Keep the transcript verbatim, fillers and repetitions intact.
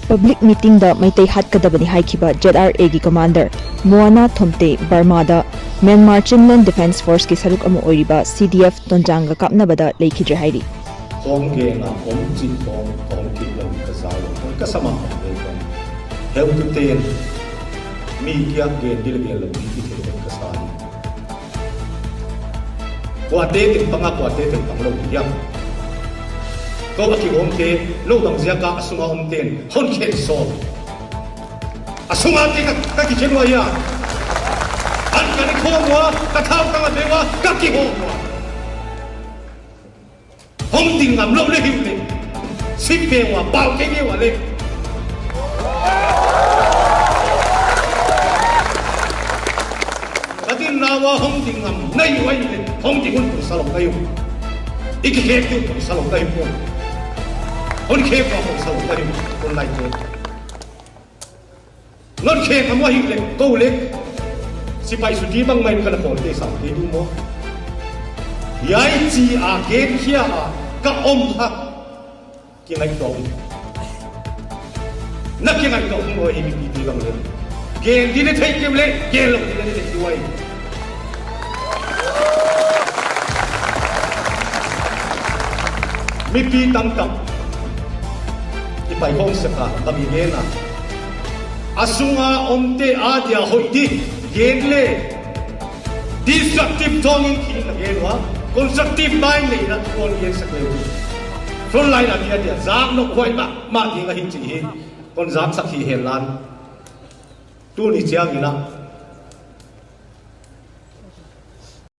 Public meeting da Meitei hatkadabani haikhia ZRA gi commander Moana Thomte Burma da Myanmar Chinland Defence Force ki saruk amu oiriba CDF Tonjang ga kapnaba da leikhitre hairi. Hong gen a om chi hong, hong ki lou ka zau lou, hong ka sama hong gen hong. Heu tu ten, mi kia gen dil gen lou, mi ki te hong ka sa ni. Kuate teng panga, kuate teng pang lou hiam. Kou a ki hong te, lou dang ziaka a sunga om ten, hon khen sol. A sunga te ka, ka ki khen ua hia. An ka ni khong ua, ka thau ka nga be ua, ka ki hong ua. Hong ding ngam lou le hiu le. Sip pe ua, pau ke nge ua le. Ka din na ua hong ding ngam, nai ua le, hong ding hun pung salong ka hiu. I ki hek tu pung salong ka hiu. Hon hek ua pung salong ka hiu, hon lai tu. Non khe ka mo hi le, kou le. Sipai suti bang mai ka na kol te sa te du mo. Yai chi a gen khia a ka om ha. Ki ngai tou. Na ki ngai tou mo hi mi pi ti bang le. Gen di le thei keu le, gen lou di le thei keu ai. Mipi tamtak i pai khong sek a, ka mi gen a. A sunga omte a dia hoih di, gen le. Destructive tawngin khi na gen ua, constructive mind nei na kon gen sak le. Front line a dia dia, zak nok huai mahmah ding a hi chi hi. Kon zak sak hi hen lan. Tuni chiang in a,